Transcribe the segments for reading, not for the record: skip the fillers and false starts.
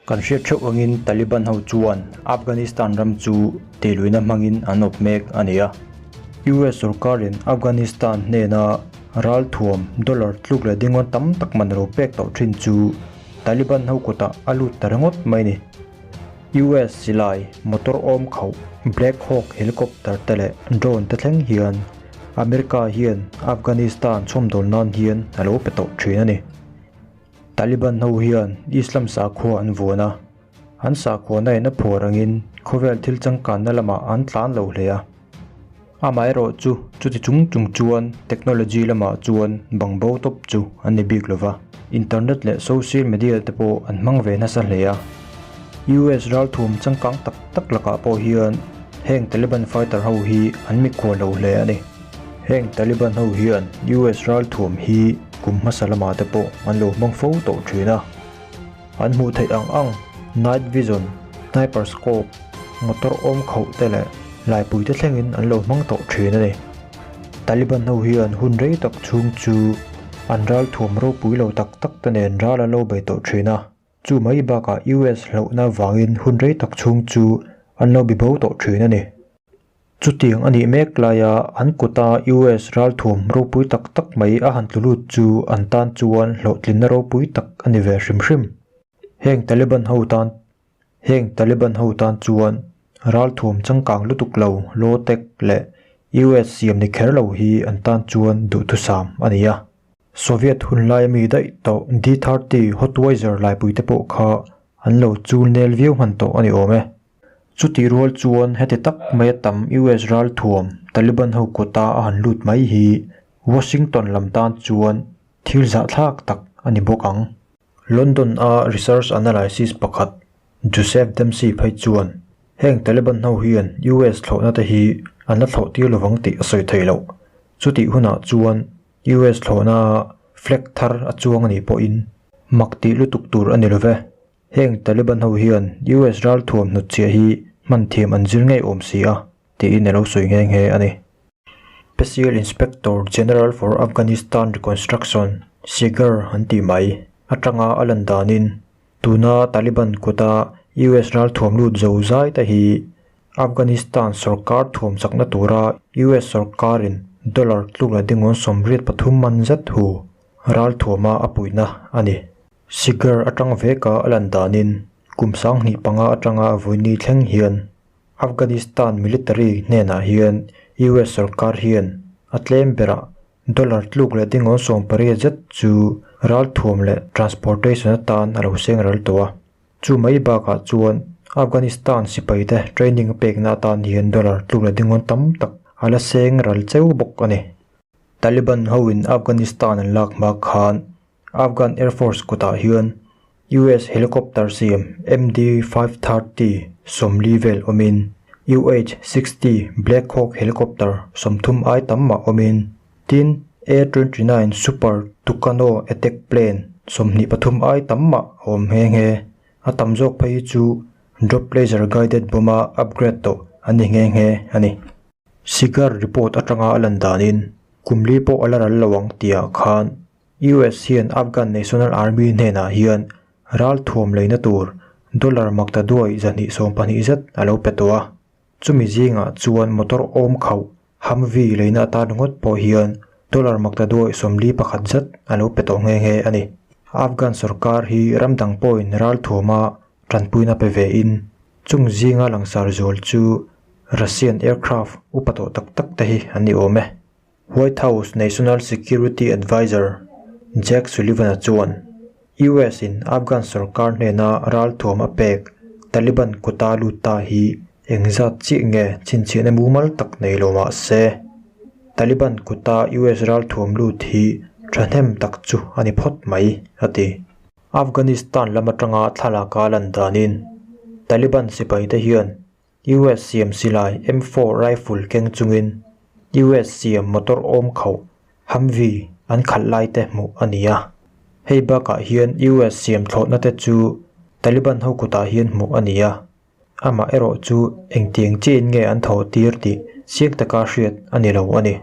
Kan hriat theuh angin Taliban ho chuan Afghanistan ram chu tihluihna hmangin an awp mek a ni a. US sorkarin Afghanistan hnena ralthuam dollar tluk leh dingawn tam tak man ro pek tawh thin chu Taliban ho kutah a lut ta ringawt mai a ni. US silai, motor awm khauh, Black Hawk helicopter te leh drone te thleng hian America hian Afghanistan chhawmdawl nan hian a lo pe tawh thin a ni. Taliban ho hian Islam sakhua an vuan a, an sakhuana in a phuar angin khawvel thil changkanna lamah an tlan lo hle a. Amaherawhchu chuti chung chung chuan technology lamah chuan bangbo tawp chu an ni bik lova, internet leh social media te pawh an hmang ve nasa hle a. US ralthuam changkang tak tak lakah pawh hian heng Taliban fighter ho hi an mikhual lo hle a ni. Heng Taliban ho hian US ralthuam hi kum hmasa lamah te pawh an lo hmang fo tawh thin a. An hmuh theih ang ang night vision, sniper scope, motor awm khauh te leh laipui te thlengin an lo hmang tawh thin a ni. Taliban ho hian hun rei tak chhung chu an ralthuam ropui lo tak tak te nen ral an lo bei tawh thin a. Chu mai bakah US hlauhna vangin hun rei tak chhung chu an lo bibo tawh thin a ni. Chutiang a nih mek laia an kuta US ralthuam ropui tak tak mai a han tlu lut chu an tan chuan hlawhtlinna ropui tak a ni ve hrim hrim. Heng Taliban ho tan Heng Taliban ho tan chuan ralthuam changkang lutuk lo low tech leh US siam ni kher lo hi an tan chuan duhthusam a ni a. Soviet hun laia mi daih tawh D-thirty Hotweiser laipuite pawh kha an lo chul nel viau hman tawh a ni awm e. Chutih rual chuan heti tak mai a tam US ralthuam Taliban ho kawta a han lut mai hi Washington lam tan chuan thil zahthlak tak a ni bawk ang. London a research analysis pakhat Joseph Dempsey phei chuan heng Taliban ho hian US thlawhna te hi an la thlawh tir lovang tih a sawi theih loh. Chutih hunah chuan US thlawhna flag thar a chuang a nih pawhin mak tih lutuk tur a ni love. Heng Taliban ho hian US ralthuam hnutchhiah hi hman thiam an zir ngei awm si a, tiin a lo sawi nghe nghe a ni. Special Inspector General for Afghanistan Reconstruction, SIGAR, an tih mai atanga a lan danin tuna Taliban kuta US ralthuam lut zo zai te hi Afghanistan sorkar thuam chakna tura US sorkarin dollar tluk leh dingawn 83 man zet hu ralthuama a puihna a ni. Sigar atang veka a lan danin kum 2005 atanga vawiini thleng hian Afghanistan military hnenah hian US sorkar hian a tlem berah dollar tluk leh dingawn 18 zet chu ralthuam leh transportation atan a lo seng ral tawh a. Chu mai bakah chuan Afghanistan sipaite training a pekna atan hian dollar tluk leh dingawn tam tak a la seng ral cheu bawk a ni. Taliban hoin Afghanistan an lak hma khan Afghan Air Force kutah hian US helicopter siam MD-530 40 vel awmin UH-60 Black Hawk helicopter 30 ai tam mah awmin tin A-29 Super Tucano attack plane 23 ai tam mah a awm nghe nghe. A tam zawk phei hi chu Drop Laser Guided Bomb-a upgrade tawh an ni nghe nghe a ni. Sigar report atanga a lan danin kum li pawh a la ral lo ang tihah khan US hian Afghan National Army hnenah hian ralthuam leina tur dollar makta duai 220 zet a lo pe tawh a. Chumi zingah chuan motor awm khauh Humvee leina atan ringawt pawh hian dollar makta duai 41 zet a lo pe tawh nghe nghe a ni. Afghan sorkar hi ram dang pawhin ralthuama tanpuina pe ve in chung zinga langsar zual chu Russian aircraft upa tawh tak tak te hi an ni awm e. White House National Security Advisor Jake Sullivan-a chuan US in Afghan sorkar hnena ralthuam a pek Taliban kuta lut ta hi engzat chiah nge chhinchhiahna mumal tak nei lo mah se Taliban kuta US ralthuam lut hi thahnem tak chu a ni phawt mai a ti. Afghanistan lam atanga thlalaka lan danin Taliban sipaite hian US siam silai M4 rifle keng chungin US siam motor awm khauh Humvee an khalh lai te hmuh a ni a. Hei bakah hian US siam thlawhna te chu Taliban ho kutah hian hmuh a ni a. Amah erawh chu engtiang chiahin nge an thaw tir tih chiang taka hriat a ni lo a ni.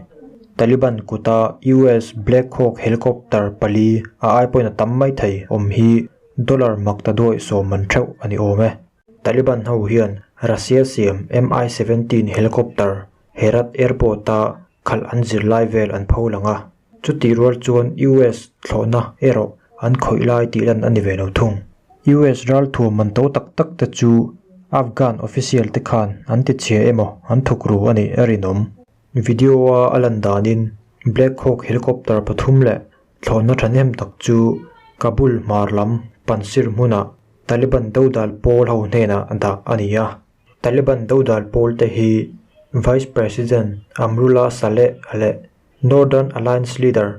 Taliban kuta US Black Hawk helicopter pali a ai pawhin a tam mai thei awm hi. Dollar maktaduaih sawm man theuh a ni awm e. Taliban ho hian Russia siam Mi-17 helicopter Herat Airport-a khalh an zir lai vel an pho lang a, chutih rual chuan US thlawhna erawh an khawih lai tih lan a ni ve lo thung. US ralthuam man to tak tak te chu Afghan official te khan an ti chhia emaw an thuk ru a nih a rinawm. Video-a a lan danin Black Hawk helicopter pathum leh Thlawhna thahnem tak chu Kabul hmar lam Panjshir hmunah Taliban dodal pawl ho hnenah dah a ni a. Taliban dodal pawl te hi Vice President Amrullah Saleh leh Northern Alliance leader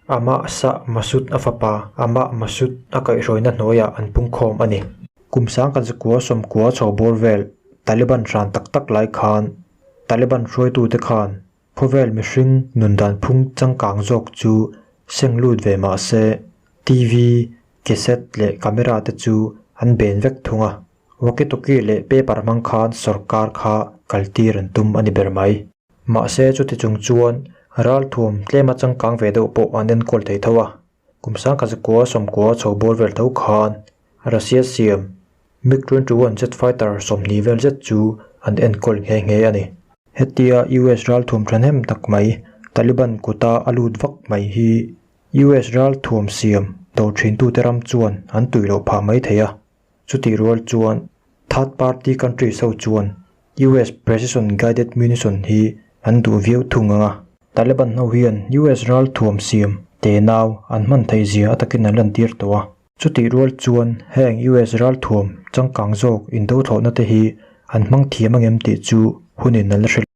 Ahmad Shah Massoud a fapa Ahmad Massoud a kaihhruaina hnuaiah an pungkhawm a ni. Kum sangkhat zakua sawmkua chho bawr vel Taliban hran tak tak lai khan Taliban hruaitute khan Khawvel mihring nun dan phung changkang zawk chu seng lut ve mah se, TV, cassette leh camera te chu an ben vek thung a. Walkie-talkie leh paper hmang khan sorkar kha kaltir an tum a ni ber mai. Mahse chuti chung chuan ralthuam tlema changkang ve deuh pawh an enkawl thei tho a. Kum sangkhat zakua sawmkua chho bawr vel tho khan Russia siam MiG-21 jet fighter 20 vel zet chu an enkawl nghe nghe a ni. Hetia US ralthuam thahnem tak mai Taliban kuta a lut vak mai hi US ralthuam siam do thintute ram chuan an tui loh phah mai thei a. Chutih rual chuan third party countries ho chuan US precision guided munition hi an duh viau thung ang a. Taliban ho hian US ralthuam siam te nau an hman theih zia a takin an lantir tawh a. Chutih rual chuan heng US ralthuam changkang zawk indo thlawhna te hi an hmang thiam angem tih chu hunin an la hre lo.